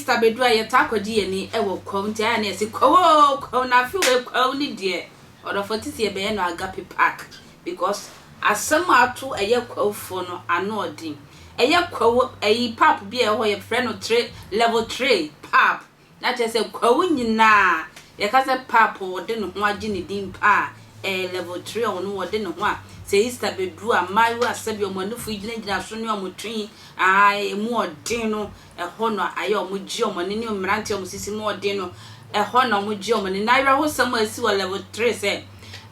Easter bɛdu a yɛtaa kɔgye yɛn ani wɔ Kwawu nti ayɛ a na yɛse Kwawu oo Kwawu na afe wei Kwawu ne deɛ ɔdɔfoɔ tete yɛbɛyɛ no Agape Park because asɛm a ato ɛyɛ Kwawufoɔ no ano ɔden. Ɛyɛ Kwawu ɛyi pap bi a ɛwɔ hɔ yɛfrɛ no tre level tre pap Na kyerɛ sɛ kwawu nyinaa yɛka sɛ paap wɔde ne ho agye ne din paa ɛyɛ level tree a ɔno wɔde ne ho a sɛ Easter bɛduru a mmaayewa a sɛdeɛ wɔn anufo gyinagyina so ne wɔn twe aa ɛmu ɔden no ɛhɔ na ayɛ wɔn gye wɔn ani ne mmeranteɛ a wɔn sisi mu ɔden no ɛhɔ na wɔn gye wɔn ani. Na awerɛhosɛm a ɛsi wɔ level tree sɛ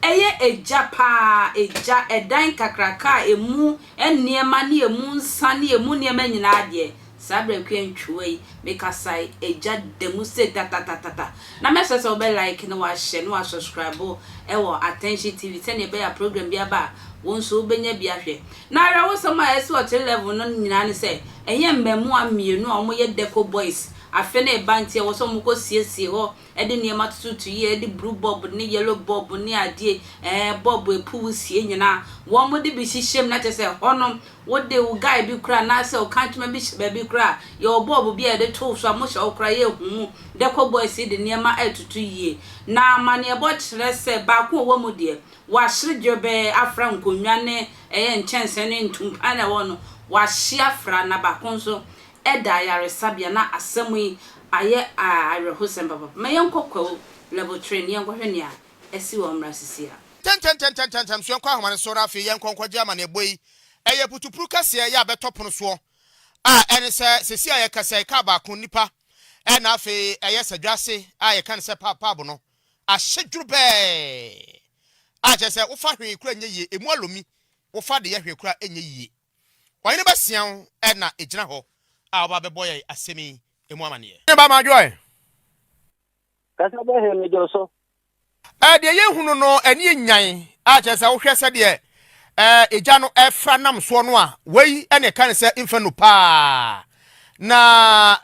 ɛyɛ egya paa egya ɛdan kakraka a ɛmu nneɛma ne ɛmu nsa ne ɛmu nneɛma nyinaa deɛ Saa berɛ kua ntwiwa yi me kasae agya da mu se tatatatata na mɛsrɛ sɛ wobɛ like na wahyɛ na wa subscribe wɔ Attention TV sɛnea ɛbɛyɛ a program bi aba a wo nso wobɛnya bi ahwɛ. Na awerɛhosɛm a ɛsi wɔ Three Level no nyinaa ne sɛ ɛnyɛ mmaamua mmienu a wɔyɛ Deco Boys afe no reba nti ɛwɔ sɛ wɔkɔ siesie hɔ de nneɛma tototo yie de blue bulb ne yellow bulb ne adeɛ ɛɛ bulb ɛpu wusie nyinaa wɔde bi hyehyɛ mu na kyerɛ sɛ hɔ no Wode wo guy bi koraa anaasɛ wo kantoma bi hyɛ baabi koraa a, yɛwɔ bɔɔbo bi a yɛde to wo so a mohyɛ wo koraa yɛhu mu. Dɛkɔ boys yi de nneɛma retoto yie. Na amanneɛbɔ kyerɛ sɛ baako a ɔwɔ mu deɛ, wahyere dwerɛbɛɛ afra nkonnwa ne ɛyɛ nkyɛnsee ne ntumpan a ɛwɔ hɔ no, wahye afra na baako nso da ayaresabea. Na asɛm yi ayɛ awerɛhosɛm papapa. Ma yɛnkɔ Kwawu Level Train na yɛnkɔhwɛ nea asi wɔ hɔ mmra sisi a. Ntɛntɛntɛntɛntɛm so yɛnkɔ ahoma no so na afei yɛnkɔ nkɔgye amanneɛbɔ yi. Ɛyɛ putupru kɛseɛ yɛ a bɛtɔ pono soɔ a ɛne sɛ seesei a yɛkasa yi kaa baako nnipa ɛna afei ɛyɛ sadwase a yɛka no sɛ paab no ahye dworobɛɛ a kyerɛ sɛ wofa hwee koraa nyɛ yie, ɛmu alomi wofa de yɛ hwee koraa ɛnyɛ yie. Ɔhene bɛsia wo na ɛgyina hɔ a ɔba bɛbɔ yɛn asɛm yi mu amaneɛ. Ɔhene ba Madwoe. Kasa bɛhe megye wo so. Deɛ yɛhunu no ani yɛ nyan a kyerɛ sɛ wohwɛ sɛdeɛ egya no ɛfra nam soɔ no a, wei ɛna ɛka ne sɛ inferno paa. Na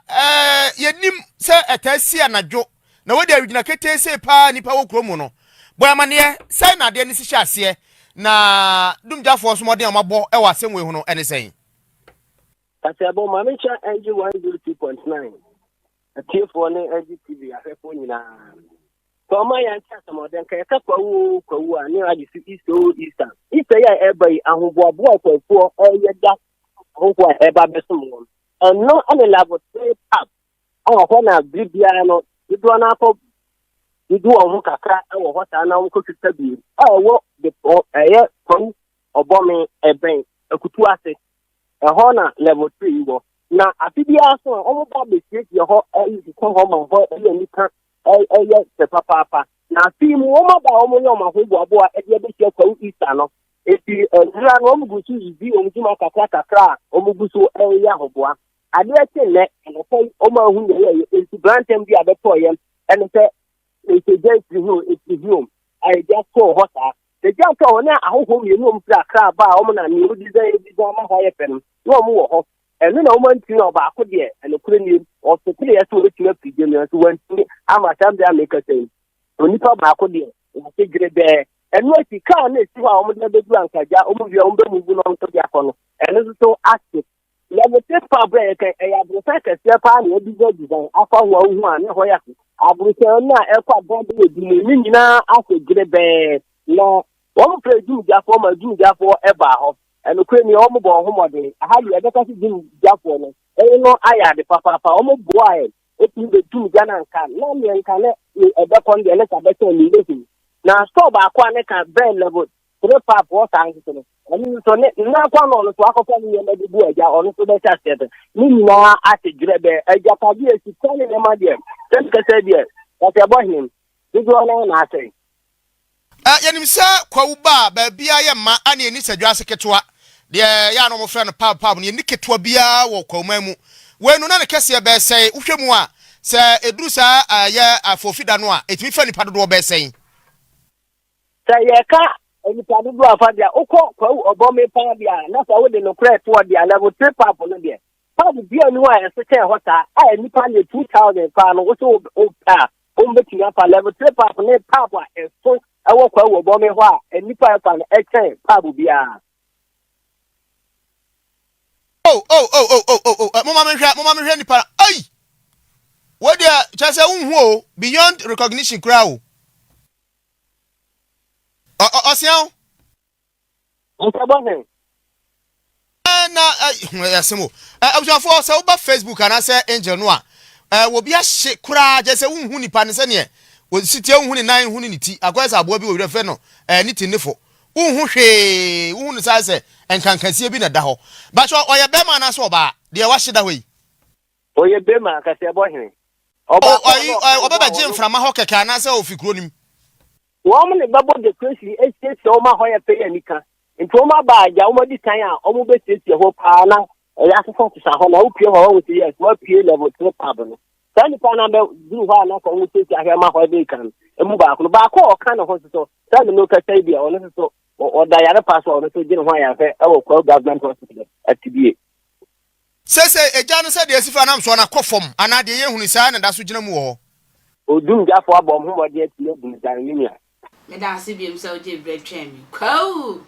yɛnim sɛ ɛtaa si anadwo na wei deɛ awigyina ketee sei paa nnipa wɔ kurom mu no. Bɔ amaneɛ sɛn na adeɛ no si hyɛ aseɛ na dumgyafoɔ nso mmɔden a wɔabɔ wɔ asɛm wei ho no ɛne sɛn? Kaseɛbɔ, Maame Kyia NG 102.9 atiefoɔ ne NG TV ahwɛfoɔ nyinaa. Sɛ ɔma yɛn nte asɛm ɔdɛ nka yɛka kwawu o kwawu a ne agye so Easter o Easter. Easter yi a ɛreba yi ahoboaboa kwakuo ɛyɛ da ahohoɔ a ɛreba bɛsom wɔn. Ɛno ɛne level 3 pub a hɔ na bere biara no dodoɔ no akɔ dodo wɔn ho kakra wɔ hɔ saa na wɔkɔtwitwa bi a ɛwɔ bepɔ ɛyɛ kwawu ɔbɔme ɛbɛn akutu ase. Ɛhɔ na level 3 yi wɔ. Na afe biara so a wɔba abɛsiesie hɔ ɛkeka hɔ ma hɔ ɛyɛ nika ɛyɛ fɛ papaapa. Na afe yi mu wɔn aba a wɔyɛ wɔn ahoboaboa ɛde abɛhyia kwawu Easter no. Eti nwura no wɔn gu so yizi wɔn dwuma kakra kakra a wɔn gu so ɛyɛ ahoboa. Adeɛ kye nnɛ anɔpa yi wɔn ahu nea ɛyɛ nti brantam bi a bɛtɔɔ yɛn ɛne sɛ ɛsɛ efiri ho efiri ho a egya tɔɔ hɔ saa. Egya tɔɔ hɔ na ahohoɔ mmienu a wɔn firi Accra ba a wɔn na nea wɔdi dɛ design ama hɔ ayɛ fɛ no na wɔn wɔ hɔ. Ɛno na wɔantumi na ɔbaako deɛ ɛnokorɛ nie ɔsetereɛ sɛ ɔbɛtumi afiri gya mu nanso wantumi ama saa berɛ a mekasa yi onipa baako deɛ wɔase dwerebɛɛ ɛno akyi kaa no ɛsi hɔ a wɔde abɛduru ankagya wɔn wie a wɔbɛmuvu na wɔn nso de akɔ no ɛno nso so ase yɛbɛte pa berɛ yɛka ɛyɛ aborosan kɛseɛ paa na yɛde gya design afa ho a wohu a ne hɔ yɛ aborosan no a ɛkɔ adan bɛyɛ du mu ne nyinaa ase dwerebɛɛ na wɔn frɛ dwumgyafoɔ ma dwumgyafoɔ ɛbaa hɔ Ɛnokorɛ ni, wɔn bɔɔ ho mmɔden. Aha deɛ yɛbɛka sɛ dum gyafoɔ no, ɛno no ayɛ ade papaapa. Wɔn boaa yɛn, ɛtumi bɛdum gya no anka, na neɛ nka ne ɛbɛkɔ no deɛ ne ka bɛkyɛn ne yɛhunu. Na store baako a ne ka bɛn level 3 pap wɔ saa nso so no, ɛno nso ne nna kwan na ɔno nso akɔfa ne nneɛma de gu agya, ɔno nso bɛhyɛ aseɛ sɛ ne nyinaa ate dwerɛ bɛɛ. Agyapadeɛ, sika ne nneɛma deɛ, sɛ mekasa deɛ, kasa ɛbɔ hem, dodoɔ no ara na asɛe. Yɛnim sɛ kwawu ba a, baabiara yɛ mma a na yɛnni sadwa ase ketewa. Deɛ ɛyɛ a na wɔfrɛ no pub pub no, yɛnni ketewa biara wɔ kwawuman mu. Wei no, na ne kɛseɛ bɛyɛ sɛn? Wohwɛ mu a, sɛ ɛduru saa ɛyɛ afoofi da no a, ɛtumi fa nnipa dodoɔ bɛyɛ sɛn? Sɛ yɛka nnipa dodoɔ afa deɛ a, wokɔ kwawu ɔbɔme paa deɛ a, na sɛ wode nokorɛ toɔ deɛ a, level 3 pub no deɛ, pub biara nni hɔ a ɛso kyɛn hɔ saa a nnipa deɛ 2000 koraa no, wo sɛ wopɛ a, Wɔbɛtumi afa level 3 pub ne pub a ɛso ɛwɔ kwa wɔ bɔme hɔ a nnipa ɛfa no ɛkyɛn pub biara. Oh oh oh oh oh oh oh moma menhwɛ moma menhwɛ nipa ai. Wo deɛ kyerɛ sɛ wonhu o, beyond recognition koraa o. Ɔ ɔ ɔsea o. Nsɛbɔ he. Na ɛyɛ asɛm o. Abusuafoɔ sɛ woba Facebook anaasɛ Angel no a, wɔbi ahye koraa kyerɛ sɛ wonhu nipa no sɛdeɛ wɔsi teɛ, wonhu ne nan, wonhu ne ti, akɔyɛ sɛ aboa bi wɔ werɛ frɛ no ne ti nefo. Wonhu hwee, wohu no saa sɛ nkankasie bi na ɛda hɔ. Bakyɛ ɔyɛ bɛrima anaasɛ ɔbaa deɛ wahye da hɔ yi? Ɔyɛ bɛrima kaseɛbɔ hene. Ɔbɛbɛgye mframa hɔ kɛkɛ anaasɛ ofi kuro no mu? Wɔn ne bɛbɔ decoration asiesie wɔn ma hɔ yɛ fɛ yɛ anika. Nti wɔn aba a gya wɔn adi kan a wɔn bɛsiesie hɔ paa na ɛyɛ asesa sesa hɔ na wopue hɔ a wɔn sɛ yes wɔapue level 3 pub no. Saa nipa no abɛ duru hɔ a na sɛ wɔn siesie ahwɛ ma hɔ ɛbɛyi kan emu baako no baako a ɔka ne ho nso so saa ne no kasa yi bi a ɔno nso so ɔda yare pa so a ɔno nso gye ne ho ayarehwɛ ɛwɔ Kwawu Government Hospital atibie. Seesei egya no sɛdeɛ esi fa nam soɔ no akɔ fam anaa deɛ yɛnhunu saa na ɛda so gyina mu wɔ hɔ. Odumgyafo abɔ wɔn ho mmɔden atumi abu no dan, me nua. Meda ase biom sɛ wogyee berɛ twɛn me. Kwawu!